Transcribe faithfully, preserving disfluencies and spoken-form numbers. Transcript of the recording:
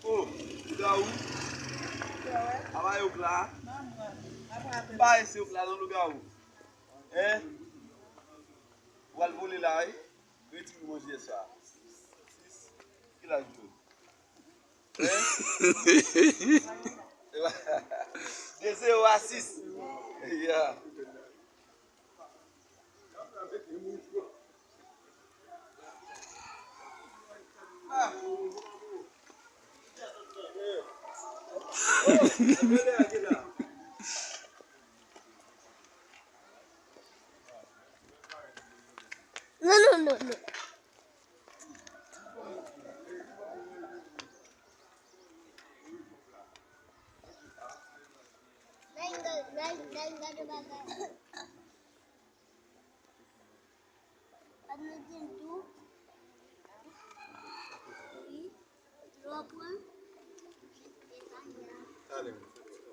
Oh, lougawou. Apa yo pla? Pa ese yo pla non lougawou. Hein? Ou al vole la wi. Retire manje sa. Sis. Ki laj ou? Hein? De zewo a sis. Yeah. Non, non, non, non. Nan gade bagay. Ann mete l tou. Wi. Yo pran. Ale.